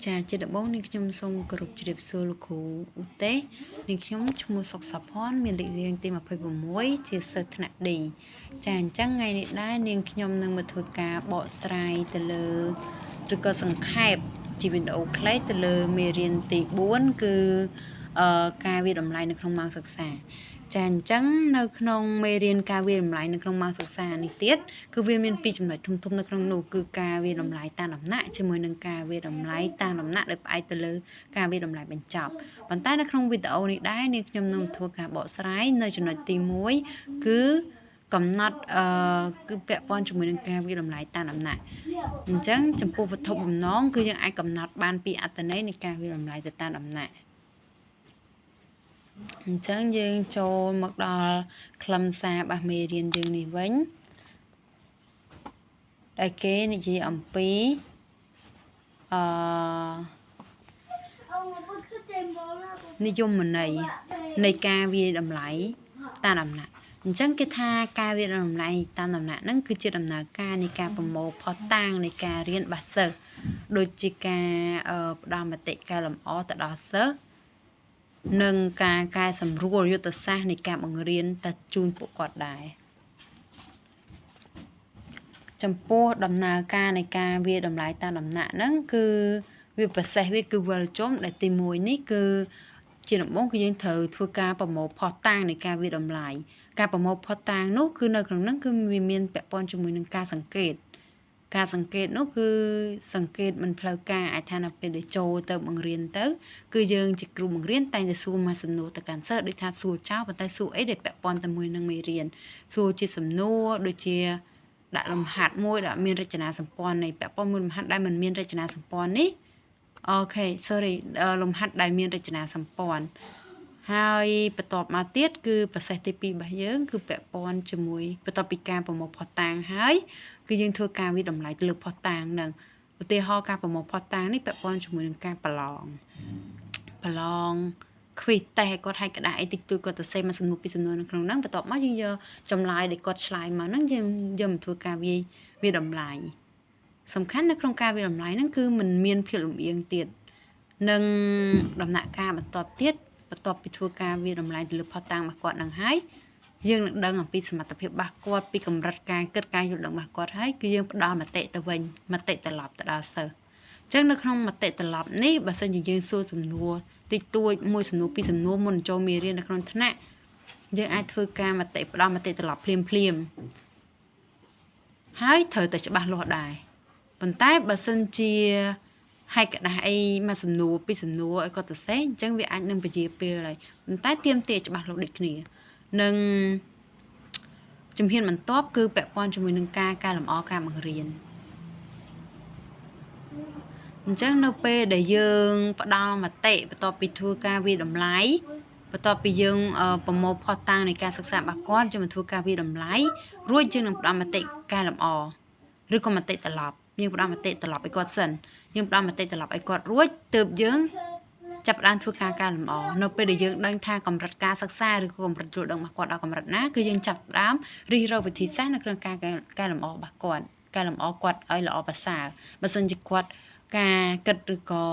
ចាជាដំបូងនាងខ្ញុំសូមគោរពជម្រាបសួរលោកគ្រូឧទេសនាងខ្ញុំឈ្មោះសុកសាភ័ណ្ឌមានលេខរៀងទី26ជាសិស្សថ្នាក់ D ចាអញ្ចឹងថ្ងៃនេះដែរនាងខ្ញុំនឹងមកធ្វើការបកស្រាយទៅលើឬក៏សង្ខេបជាវីដេអូខ្លីទៅលើមេរៀនទី4គឺការវាយតម្លៃនៅក្នុងម៉ោងសិក្សាចាអញ្ចឹងនៅក្នុងមេរៀនការវាយតម្លៃនៅក្នុងម៉ោងសិក្សានេះទៀតគឺវាមានពីរចំណុចធំៗនៅក្នុងនោះគឺការវាយតម្លៃតាមដំណាក់ជាមួយនឹងការវាយតម្លៃតាមដំណាក់ដោយផ្អែកទៅលើការវាយតម្លៃបញ្ចប់ប៉ុន្តែនៅក្នុងវីដេអូនេះដែរនាងខ្ញុំនឹងធ្វើការបកស្រាយនៅចំណុចទី1គឺកំណត់អឺគឺពាក់ព័ន្ធជាមួយនឹងការវាយតម្លៃតាមដំណាក់អញ្ចឹងចំពោះវត្ថុបំណងគឺយើងអាចកំណត់បានពីអត្ថន័យនៃការវាយតម្លៃទៅតាមដំណាក់អញ្ចឹងយើងចូលមកដល់ខ្លឹមសាររបស់មេរៀនយើងនេះវិញដែលគេនិយាយអំពីអឺនិយមន័យនៃការវាយតម្លៃតាមដំណាក់អញ្ចឹងគេថាការវាយតម្លៃតាមដំណាក់ហ្នឹងគឺជាដំណើរការនៃការប្រមូលភស្តុតាងនៃការរៀនរបស់សិស្សដូចជាការផ្ដល់មតិកែលម្អទៅដល់សិស្សនិងការកែសម្រួលយុទ្ធសាស្ត្រនៃការបង្រៀនទៅជូនពួកគាត់ដែរចំពោះដំណើរការនៃការវាយតម្លៃតាមដំណាក់ហ្នឹងគឺវាប្រសេសវាគឺវិលជុំដែលទី1នេះគឺជាដំបូងគឺយើងត្រូវធ្វើការប្រមូលភស្តុតាងនៃការវាយតម្លៃការប្រមូលភស្តុតាងនោះគឺនៅក្នុងហ្នឹងគឺវាមានពាក់ព័ន្ធជាមួយនឹងការសង្កេតការសង្កេតនោះគឺសង្កេតមិនផ្លូវការអាចថានៅពេលដែលចូលទៅបង្រៀនទៅគឺយើងជាគ្រូបង្រៀនតែងតែសួរមកសំណួរទៅកាន់សិស្សដូចថាសួរចោលប៉ុន្តែសួរអីដែលពាក់ព័ន្ធទៅមួយនឹងមេរៀនសួរជាសំណួរដូចជាដាក់លំហាត់មួយដែលមានរចនាសម្ព័ន្ធនៃពាក់ព័ន្ធមួយលំហាត់ដែលមិនមានរចនាសម្ព័ន្ធនេះOK sorry លំហាត់ដែលមានរចនាសម្ព័ន្ធហើយបន្ទាប់មកទៀតគឺប្រសេសទី2របស់យើងគឺពាក់ព័ន្ធជាមួយបន្ទាប់ពីការប្រមូលភស្តុតាងហើយគឺយើងធ្វើការវាយតម្លៃទៅលើភស្តុតាងនឹងឧទាហរណ៍ការប្រមូលភស្តុតាងនេះពាក់ព័ន្ធជាមួយនឹងការប្រឡងប្រឡង quiz តេស្តឲ្យគាត់ឲ្យក្តារអីតិចតួចគាត់ទៅសេមកសំណួរពីសំណួរនៅក្នុងហ្នឹងបន្ទាប់មកយើងយកចម្លើយដែលគាត់ឆ្លើយមកហ្នឹងយើងយកមកធ្វើការវាយវាតម្លៃសំខាន់នៅក្នុងការវាយតម្លៃហ្នឹងគឺมันមានភាពលំអៀងទៀតនិងដំណាក់កាលបន្ទាប់ទៀតបន្ទាប់ពីធ្វើការវាយតម្លៃទៅលើភស្តុតាងរបស់គាត់នឹងហើយយើងនឹងដឹងអំពីសមត្ថភាពរបស់គាត់ពីកម្រិតការគិតការយល់ដឹងរបស់គាត់ហើយគឺយើងផ្ដល់មតិទៅវិញមតិត្រឡប់ទៅដល់សិស្សអញ្ចឹងនៅក្នុងមតិត្រឡប់នេះបើសិនជាយើងសួរសំណួរតិចតួចមួយសំណួរពីរសំណួរមុនចូលមេរៀននៅក្នុងថ្នាក់យើងអាចធ្វើការមតិផ្ដល់មតិត្រឡប់ភ្លាមភ្លាមហើយត្រូវតែច្បាស់លាស់ដែរប៉ុន្តែបើសិនជាហើយកដាស់អីមួយសំណួរពីរសំណួរឲ្យគាត់ទៅសេអញ្ចឹងវាអាចនឹងពជាពេលហើយប៉ុន្តែទៀមទាច្បាស់លាស់ដូចគ្នានឹងជំហានបន្ទាប់គឺពាក់ព័ន្ធជាមួយនឹងការកែលម្អការបង្រៀនអញ្ចឹងនៅពេលដែលយើងផ្ដល់មតិបន្ទាប់ពីធ្វើការវាយតម្លៃបន្ទាប់ពីយើងប្រមូលភស្តុតាងនៃការសិក្សារបស់គាត់យើងមកធ្វើការវាយតម្លៃរួចយើងនឹងផ្ដល់មតិកែលម្អឬក៏មតិត្រឡប់យើងផ្ដល់មតិត្រឡប់ឲ្យគាត់សិនយើងផ្ដល់មតិត្រឡប់ឲ្យគាត់រួចទើបយើងចាប់ផ្ដើមធ្វើការកែលម្អនៅពេលដែលយើងដឹងថាកម្រិតការសិក្សាឬក៏កម្រិតយល់ដឹងរបស់គាត់ដល់កម្រិតណាគឺយើងចាប់ផ្ដើមរិះរកវិធីសាស្ត្រនៅក្នុងការកែលម្អរបស់គាត់កែលម្អគាត់ឲ្យល្អប្រសើរបើសិនជាគាត់ការគិតឬក៏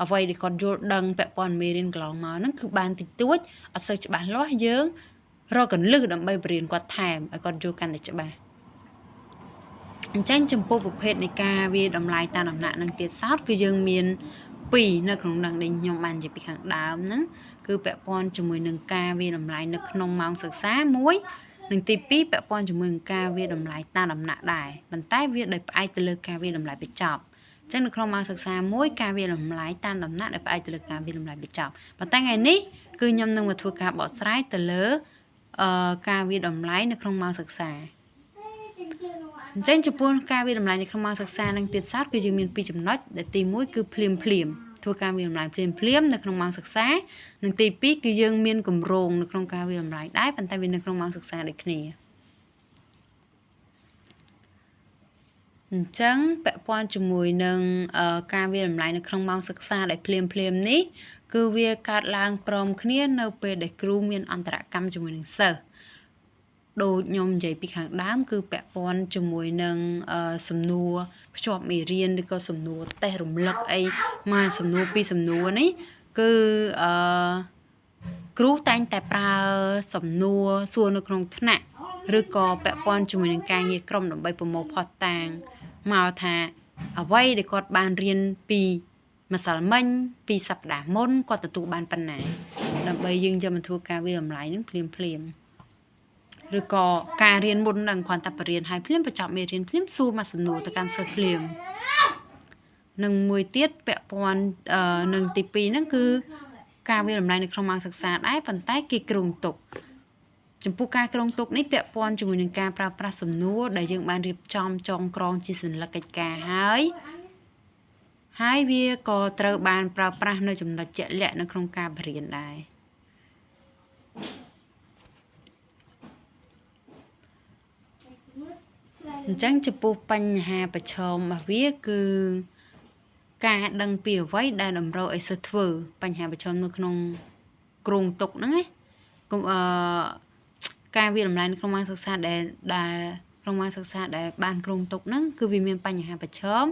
អ្វីដែលគាត់យល់ដឹងពាក់ព័ន្ធមេរៀនកន្លងមកហ្នឹងគឺបានតិចតួចអត់សូវច្បាស់លាស់យើងរកកលឹះដើម្បីបរៀនគាត់ថែមឲ្យគាត់យល់កាន់តែច្បាស់អញ្ចឹងចំពោះប្រភេទនៃការវាយតម្លៃតាមដំណាក់នឹងទៀតសោតគឺយើងមាន2នៅក្នុងនឹងដែលខ្ញុំបាននិយាយពីខាងដើមហ្នឹងគឺពាក់ព័ន្ធជាមួយនឹងការវាយតម្លៃនៅក្នុងម៉ោងសិក្សាមួយនិងទី2ពាក់ព័ន្ធជាមួយនឹងការវាយតម្លៃតាមដំណាក់ដែរប៉ុន្តែវាដោយផ្អែកទៅលើការវាយតម្លៃបញ្ចប់អញ្ចឹងនៅក្នុងម៉ោងសិក្សាមួយការវាយតម្លៃតាមដំណាក់ដោយផ្អែកទៅលើការវាយតម្លៃបញ្ចប់ប៉ុន្តែថ្ងៃនេះគឺខ្ញុំនឹងមកធ្វើការបកស្រាយទៅលើអឺការវាយតម្លៃនៅក្នុងម៉ោងសិក្សាអញ្ចឹងចំពោះការវាយតម្លៃនៅក្នុងម៉ោងសិក្សានឹងទៀតសោតគឺយើងមានពីរចំណុចដែលទី1គឺភ្លាមភ្លាមធ្វើការវាយតម្លៃភ្លាមភ្លាមនៅក្នុងម៉ោងសិក្សានិងទី2គឺយើងមានគម្រោងនៅក្នុងការវាយតម្លៃដែរប៉ុន្តែវានៅក្នុងម៉ោងសិក្សាដូចគ្នាអញ្ចឹងពាក់ព័ន្ធជាមួយនឹងការវាយតម្លៃនៅក្នុងម៉ោងសិក្សាដែលភ្លាមភ្លាមនេះគឺវាកើតឡើងព្រមគ្នានៅពេលដែលគ្រូមានអន្តរកម្មជាមួយនឹងសិស្ស ដូចខ្ញុំនិយាយពីខាងដើមគឺពាក់ព័ន្ធជាមួយនឹងសំណួរភ្ជាប់មេរៀនឬក៏សំណួរតេស្តរំលឹកអីមកសំណួរពីរសំណួរនេះគឺអឺគ្រូតែងតែប្រើសំណួរសួរនៅក្នុងថ្នាក់ឬក៏ពាក់ព័ន្ធជាមួយនឹងការងារក្រុមដើម្បីប្រមូលភស្តុតាងមកថាអ្វីដែលគាត់បានរៀនពីម្សិលមិញពីសប្តាហ៍មុនគាត់ទទួលបានប៉ុណ្ណាដើម្បីយើងយកមកធ្វើការវាយតម្លៃនឹងភ្លាមភ្លាមឬក៏ការរៀនមុននឹងគ្រាន់តែបរៀនហើយភ្លាមបញ្ចប់មេរៀនភ្លាមសួរមកសំណួរទៅកាន់សិស្សភ្លាមនិងមួយទៀតពាក់ព័ន្ធនឹងទី2ហ្នឹងគឺការវាយតម្លៃនៅក្នុងម៉ោងសិក្សាដែរប៉ុន្តែគេគ្រោងទុកចំពោះការគ្រោងទុកនេះពាក់ព័ន្ធជាមួយនឹងការប្រើប្រាស់សំណួរដែលយើងបានរៀបចំចងក្រងជាសន្លឹកកិច្ចការហើយហើយវាក៏ត្រូវបានប្រើប្រាស់នៅចំណុចជាក់លាក់នៅក្នុងការបរៀនដែរអញ្ចឹងចំពោះបញ្ហាប្រឈមរបស់វាគឺការដឹងពីអ្វីដែលតម្រូវឲ្យសិស្សធ្វើបញ្ហាប្រឈមនៅក្នុងគ្រោងទុកហ្នឹងណាកុំការវាយតម្លៃនៅក្នុងម៉ោងសិក្សាដែលក្នុងម៉ោងសិក្សាដែលបានគ្រោងទុកហ្នឹងគឺវាមានបញ្ហាប្រឈម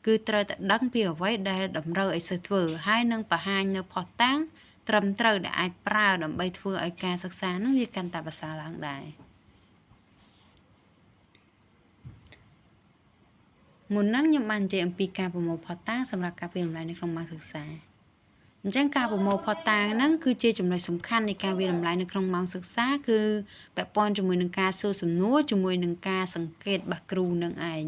គឺត្រូវតែដឹងពីអ្វីដែលតម្រូវឲ្យសិស្សធ្វើហើយនឹងបង្ហាញនៅភស្តុតាងត្រឹមត្រូវដែលអាចប្រើដើម្បីធ្វើឲ្យការសិក្សាហ្នឹងវាកាន់តែប្រសើរឡើងដែរមុនហ្នឹងខ្ញុំបាននិយាយអំពីការប្រមូលភស្តុតាងសម្រាប់ការវាយតម្លៃនៅក្នុងម៉ោងសិក្សាអញ្ចឹងការប្រមូលភស្តុតាងហ្នឹងគឺជាចំណុចសំខាន់នៃការវាយតម្លៃនៅក្នុងម៉ោងសិក្សាគឺពាក់ព័ន្ធជាមួយនឹងការសួរសំណួរជាមួយនឹងការសង្កេតរបស់គ្រូនឹងឯង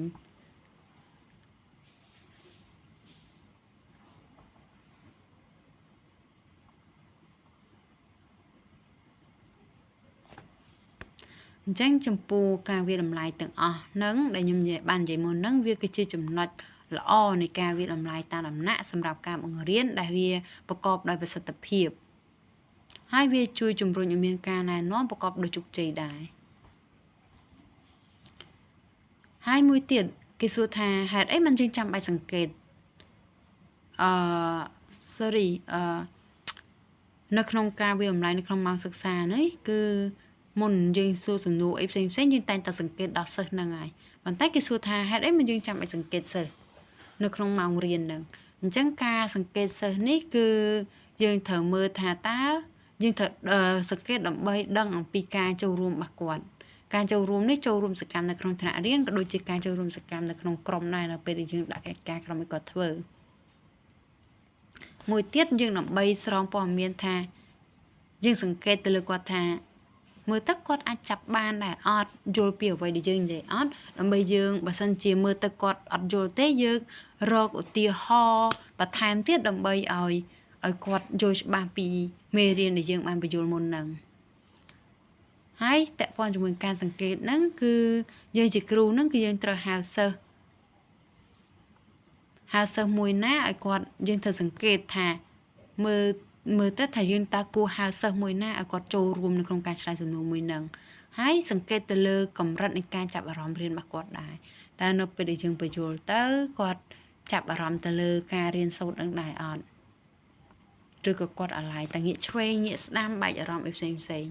អញ្ចឹងចំពោះការវាយតម្លៃទាំងអស់ហ្នឹងដែលខ្ញុំបាននិយាយមុនហ្នឹងវាគឺជាចំណុចល្អនៃការវាយតម្លៃតាមដំណាក់សម្រាប់ការបង្រៀនដែលវាប្រកបដោយប្រសិទ្ធភាពហើយវាជួយជំរុញឲ្យមានការណែនាំប្រកបដោយជោគជ័យដែរហើយមួយទៀតគេសួរថាហេតុអីមិនយើងចាំបាច់សង្កេតsorry នៅក្នុងការវាយតម្លៃនៅក្នុងម៉ោងសិក្សានេះគឺមុនយើងសួរសំណួរអីផ្សេងៗយើងតែងតែសង្កេតដល់សិស្សហ្នឹងហើយប៉ុន្តែគេសួរថាហេតុអីមិនយើងចាំបាច់សង្កេតសិស្សនៅក្នុងម៉ោងរៀនហ្នឹងអញ្ចឹងការសង្កេតសិស្សនេះគឺយើងត្រូវមើលថាតើយើងត្រូវសង្កេតដើម្បីដឹងអំពីការចូលរួមរបស់គាត់ការចូលរួមនេះចូលរួមសកម្មនៅក្នុងថ្នាក់រៀនក៏ដូចជាការចូលរួមសកម្មនៅក្នុងក្រុមដែរនៅពេលដែលយើងដាក់កិច្ចការក្រុមឲ្យគាត់ធ្វើមួយទៀតយើងដើម្បីស្រង់ព័ត៌មានថាយើងសង្កេតទៅលើគាត់ថាមើលទៅគាត់អាចចាប់បានដែរអត់យល់ពីអ្វីដែលយើងនិយាយអត់ដើម្បីយើងបើសិនជាមើលទៅគាត់អត់យល់ទេយើងរកឧទាហរណ៍បន្ថែមទៀតដើម្បីឲ្យគាត់យល់ច្បាស់ពីមេរៀនដែលយើងបានបញ្យល់មុនហ្នឹងហើយពាក់ព័ន្ធជាមួយការសង្កេតហ្នឹងគឺយើងជាគ្រូហ្នឹងគឺយើងត្រូវហៅសិស្សមួយណាឲ្យគាត់យើងត្រូវសង្កេតថាមើលទៅថាយើងតើគួរហៅសិស្សមួយណាឲ្យគាត់ចូលរួមនៅក្នុងការឆ្លើយសំណួរមួយហ្នឹងហើយសង្កេតទៅលើកម្រិតនៃការចាប់អារម្មណ៍រៀនរបស់គាត់ដែរតើនៅពេលដែលយើងបញ្យល់ទៅគាត់ចាប់អារម្មណ៍ទៅលើការរៀនសូត្រនឹងដែរអត់ឬក៏គាត់អាឡ័យតែងាកឆ្វេងងាកស្ដាំបែកអារម្មណ៍អីផ្សេងផ្សេង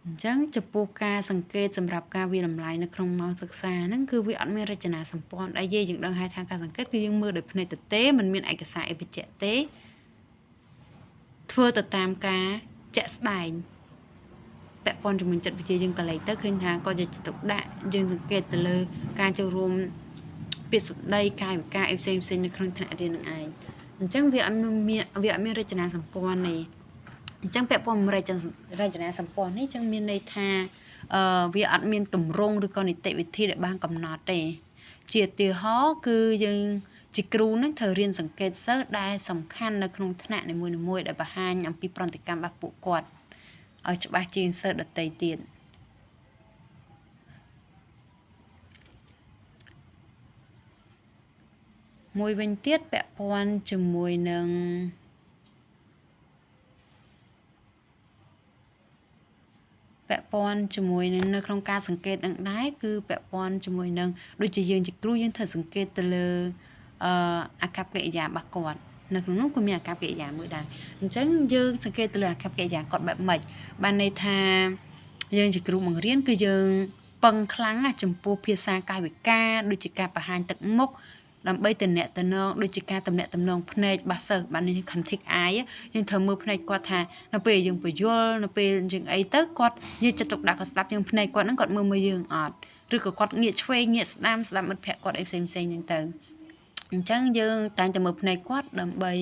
អញ្ចឹងចំពោះការសង្កេតសម្រាប់ការវាយតម្លៃនៅក្នុងម៉ោងសិក្សាហ្នឹងគឺវាអត់មានរចនាសម្ព័ន្ធអីទេយើងដឹងហើយថាការសង្កេតគឺយើងមើលដោយភ្នែកទទេមិនមានឯកសារអីបញ្ជាក់ទេធ្វើទៅតាមការជាក់ស្ដែងពាក់ព័ន្ធជាមួយចិត្តវិទ្យាយើងក៏លេចទៅឃើញថាគាត់យកចិត្តទុកដាក់យើងសង្កេតទៅលើការចូលរួមពាក្យសម្ដីកាយវិការអីផ្សេងផ្សេងនៅក្នុងថ្នាក់រៀននឹងឯងអញ្ចឹងវាអត់មានរចនាសម្ព័ន្ធនេះអញ្ចឹងពាក់ព័ន្ធរចនាសម្ព័ន្ធនេះចឹងមានន័យថាវាអត់មានទម្រង់ឬក៏នីតិវិធីដែលបានកំណត់ទេជាឧទាហរណ៍គឺយើងជាគ្រូនឹងត្រូវរៀនសង្កេតសិស្សដែលសំខាន់នៅក្នុងថ្នាក់នីមួយៗដែលបង្ហាញអំពីប្រតិកម្មរបស់ពួកគាត់ឲ្យច្បាស់ជាងសិស្សដទៃទៀតមួយវិញទៀតពាក់ព័ន្ធជាមួយនឹងពាក់ព័ន្ធជាមួយនឹងនៅក្នុងការសង្កេតនឹងដែរគឺពាក់ព័ន្ធជាមួយនឹងដូចជាយើងជាគ្រូយើងត្រូវសង្កេតទៅលើអាកប្បកិរិយារបស់គាត់នៅក្នុងនោះក៏មានអាកប្បកិរិយាមួយដែរអញ្ចឹងយើងសង្កេតទៅលើអាកប្បកិរិយាគាត់បែបម៉េចបានន័យថា យើងជាគ្រូបង្រៀនគឺយើងពឹងខ្លាំងណាស់ចំពោះភាសាកាយវិការដូចជាការបង្ហាញទឹកមុខដើម្បីតំណតំណងដូចជាការតំណតំណងភ្នែករបស់សិស្សបាននេះ contact eye យើងត្រូវមើលភ្នែកគាត់ថានៅពេលយើងពយល់នៅពេលយើងអីទៅគាត់យើងចិត្តទុកដាក់គាត់ស្ដាប់យើងភ្នែកគាត់ហ្នឹងគាត់មើលមើលយើងអត់ឬក៏គាត់ងាកឆ្វេងងាកស្ដាំស្ដាប់មិត្តភក្តិគាត់អីផ្សេងផ្សេងហ្នឹងទៅអញ្ចឹងយើងតែងតែមើលភ្នែកគាត់ដើម្បី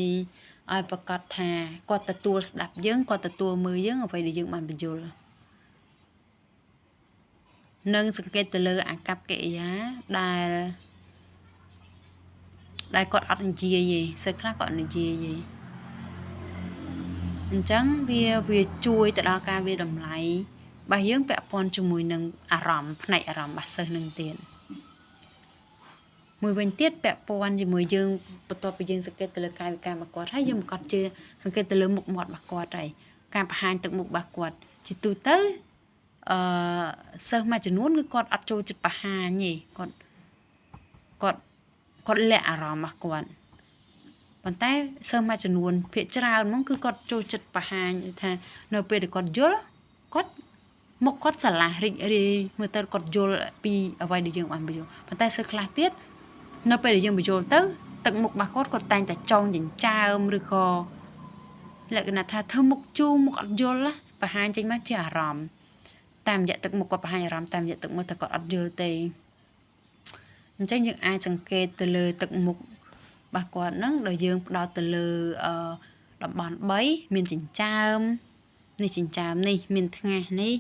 ឲ្យប្រកាសថាគាត់ទទួលស្ដាប់យើងគាត់ទទួលមើលយើងអ្វីដែលយើងបានបញ្យល់និងសង្កេតទៅលើអាកប្បកិរិយាដែលដែលគាត់អត់និយាយទេសិស្សខ្លះគាត់និយាយទេអញ្ចឹងវាវាជួយទៅដល់ការវាតម្លៃរបស់យើងពាក់ព័ន្ធជាមួយនឹងអារម្មណ៍ផ្នែកអារម្មណ៍របស់សិស្សនឹងទៀតមួយវិញទៀតពាក់ព័ន្ធជាមួយយើងបន្ទាប់ពីយើងសង្កេតទៅលើកាយវិការរបស់គាត់ហើយយើងប្រកាសជាសង្កេតទៅលើមុខមាត់របស់គាត់ហើយការបង្ហាញទឹកមុខរបស់គាត់ជាទូទៅអឺសិស្សមួយចំនួនគឺគាត់អត់ចូលចិត្តបង្ហាញទេគាត់គាត់គាត់លាក់អារម្មណ៍របស់គាត់ប៉ុន្តែសិស្សមួយចំនួនភាគច្រើនហ្មងគឺគាត់ចូលចិត្តបង្ហាញថានៅពេលដែលគាត់យល់គាត់មុខគាត់ស្រឡះរីករាយមើលទៅគាត់យល់ពីអ្វីដែលយើងបានបញ្យល់ប៉ុន្តែសិស្សខ្លះទៀតនៅពេលដែលយើងបញ្យល់ទៅទឹកមុខរបស់គាត់គាត់តែងតែចងចិញ្ចើមឬក៏លក្ខណៈថាធ្វើមុខជូរមុខអត់យល់ណាបង្ហាញចេញមកជាអារម្មណ៍តាមរយៈទឹកមុខគាត់បង្ហាញអារម្មណ៍តាមរយៈទឹកមុខតែគាត់អត់យល់ទេអញ្ចឹងយើងអាចសង្កេតទៅលើទឹកមុខរបស់គាត់ហ្នឹងដោយយើងផ្ដោតទៅលើអឺតំបន់3មានចិញ្ចើមនេះចិញ្ចើមនេះមានថ្ងាសនេះ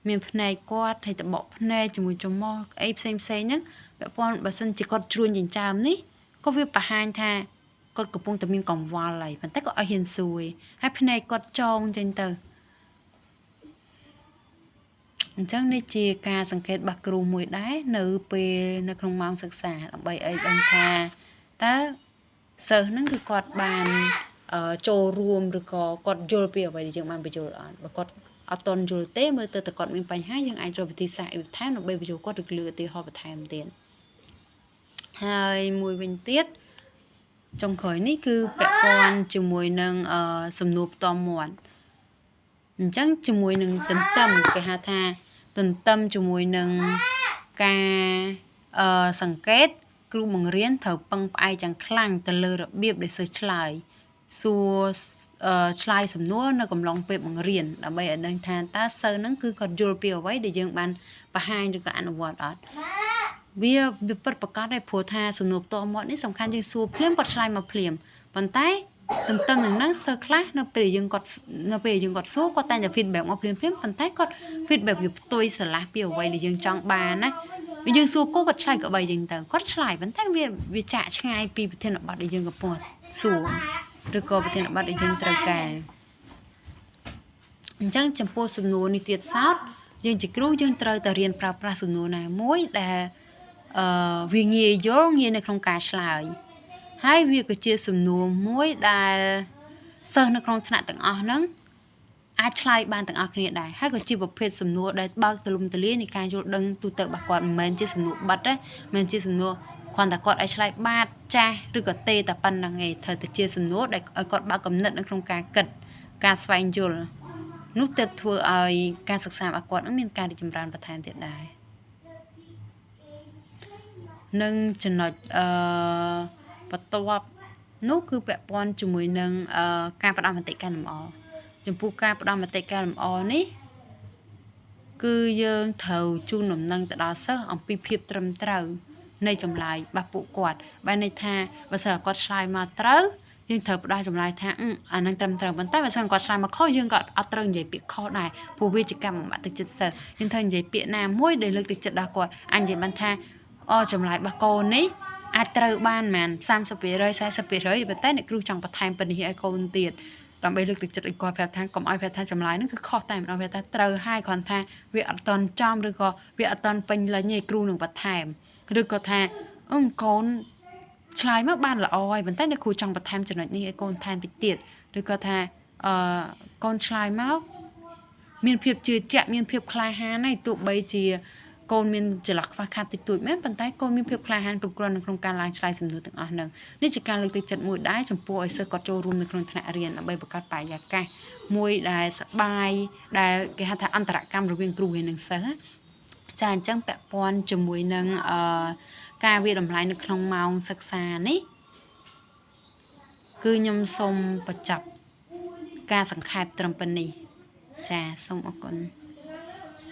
មានភ្នែកគាត់ហើយតបកភ្នែកជាមួយច្រមុះអីផ្សេងផ្សេងហ្នឹងពាក់ព័ន្ធបើសិនជាគាត់ជ្រួញចិញ្ចើមនេះក៏វាបង្ហាញថាគាត់កំពុងតែមានកង្វល់ហើយប៉ុន្តែគាត់ឲ្យហ៊ានសួរហើយភ្នែកគាត់ចងចេញទៅអញ្ចឹងនេះជាការសង្កេតរបស់គ្រូមួយដែរនៅពេលនៅក្នុងម៉ោងសិក្សាដើម្បីឲ្យដឹងថាតើសិស្សហ្នឹងគឺគាត់បានចូលរួមឬក៏គាត់យល់ពីអ្វីដែលយើងបានបញ្យល់អត់បើគាត់អត់តន់យល់ទេមើលទៅតែគាត់មានបញ្ហាយើងអាចរកវិធីសាស្ត្រអីបន្ថែមដើម្បីបញ្យល់គាត់ឬលើកឧទាហរណ៍បន្ថែមទៀតហើយមួយវិញទៀតចុងក្រោយនេះគឺពាក់ព័ន្ធជាមួយនឹងសំណួរផ្ទាល់មាត់អញ្ចឹងជាមួយនឹងទន្ទឹមគេហៅថាទន្ទឹមជាមួយនឹងការសង្កេតគ្រូបង្រៀនត្រូវពឹងផ្អែកយ៉ាងខ្លាំងទៅលើរបៀបដែលសិស្សឆ្លើយសួរឆ្លើយសំណួរនៅកំឡុងពេលបង្រៀនដើម្បីឲ្យដឹងថាតើសិស្សហ្នឹងគឺគាត់យល់ពីអ្វីដែលយើងបានបង្ហាញឬក៏អនុវត្តអត់វាវាពិតប្រាកដដែរព្រោះថាសំណួរផ្ទាល់មាត់នេះសំខាន់យើងសួរភ្លាមគាត់ឆ្លើយមកភ្លាមប៉ុន្តែទន្ទឹមនឹងហ្នឹងសិស្សខ្លះនៅពេលយើងគាត់នៅពេលយើងគាត់សួរគាត់តែងតែ feedback មកភ្លាមភ្លាមប៉ុន្តែគាត់ feedback វាផ្ទុយស្រឡះពីអ្វីដែលយើងចង់បានណាយើងសួរគោគាត់ឆ្លើយក៏បីយើងទៅគាត់ឆ្លើយប៉ុន្តែវាវាចាក់ឆ្ងាយពីប្រធានបទដែលយើងកំពុងសួរឬក៏ប្រធានបទដែលយើងត្រូវការអញ្ចឹងចំពោះសំណួរនេះទៀតសោតយើងជាគ្រូយើងត្រូវតែរៀនប្រើប្រាស់សំណួរណាមួយដែលអឺវាងាយយល់ងាយនៅក្នុងការឆ្លើយហើយវាក៏ជាសំណួរមួយដែលសិស្សនៅក្នុងថ្នាក់ទាំងអស់ហ្នឹងអាចឆ្លើយបានទាំងអស់គ្នាដែរហើយក៏ជាប្រភេទសំណួរដែលបើកទូលំទូលាយនៃការយល់ដឹងទូទៅរបស់គាត់មិនមែនជាសំណួរបិទទេមិនមែនជាសំណួរគ្រាន់តែគាត់ឲ្យឆ្លើយបាទចាស់ឬក៏ទេតែប៉ុណ្្នឹងឯងត្រូវតែជាសំណួរដែលឲ្យគាត់បើកគំនិតនៅក្នុងការគិតការស្វែងយល់នោះទើបធ្វើឲ្យការសិក្សារបស់គាត់នឹងមានការរីកចម្រើនបន្ថែមទៀតដែរនិងចំណុចអឺបន្ទាប់នោះគឺពាក់ព័ន្ធជាមួយនឹងការផ្ដល់មតិកែលម្អចំពោះការផ្ដល់មតិកែលម្អនេះគឺយើងត្រូវជូនដំណឹងទៅដល់សិស្សអំពីភាពត្រឹមត្រូវនៃចម្លើយរបស់ពួកគាត់បែរន័យថាបើសិនគាត់ឆ្លើយមកត្រូវយើងត្រូវផ្ដល់ចម្លើយថាអានឹងត្រឹមត្រូវប៉ុន្តែបើសិនគាត់ឆ្លើយមកខុសយើងក៏អត់ត្រូវនិយាយពាក្យខុសដែរព្រោះវាជាការបំបាក់ទឹកចិត្តសិស្សយើងត្រូវនិយាយពាក្យណាមួយដែលលើកទឹកចិត្តដល់គាត់អាចនិយាយបានថាអូចម្លើយរបស់កូននេះអាចត្រូវបានប្រហែល30% 40%ប៉ុន្តែអ្នកគ្រូចង់បន្ថែមប៉ុណ្នេះឲ្យកូនទៀតដើម្បីលើកទឹកចិត្តឲ្យគាត់ប្រាប់ថាកុំឲ្យប្រាប់ថាចម្លើយហ្នឹងគឺខុសតែម្ដងប្រាប់ថាត្រូវហើយគ្រាន់ថាវាអត់តន់ចំឬក៏វាអត់តន់ពេញលេញទេគ្រូនឹងបន្ថែមឬក៏ថាអឺកូនឆ្លើយមកបានល្អហើយប៉ុន្តែអ្នកគ្រូចង់បន្ថែមចំណុចនេះឲ្យកូនថែមតិចទៀតឬក៏ថាអឺកូនឆ្លើយមកមានភាពជឿជាក់មានភាពក្លាហានហើយទោះបីជា កូនមានចន្លោះខ្វះខាតតិចតួចមែនប៉ុន្តែកូនមានភាពក្លាហានគ្រប់គ្រាន់នៅក្នុងការឡើងឆ្លើយសំណួរទាំងអស់ហ្នឹងនេះជាការលើកទឹកចិត្តមួយដែរចំពោះឲ្យសិស្សគាត់ចូលរួមនៅក្នុងថ្នាក់រៀនដើម្បីបង្កើតបរិយាកាសមួយដែលសប្បាយដែលគេហៅថាអន្តរកម្មរវាងគ្រូហើយនិងសិស្សចាអញ្ចឹងពាក់ព័ន្ធជាមួយនឹងអឺការវាយតម្លៃនៅក្នុងម៉ោងសិក្សានេះគឺខ្ញុំសូមបញ្ចប់ការសង្ខេបត្រឹមប៉ុណ្នេះចាសូមអរគុណ។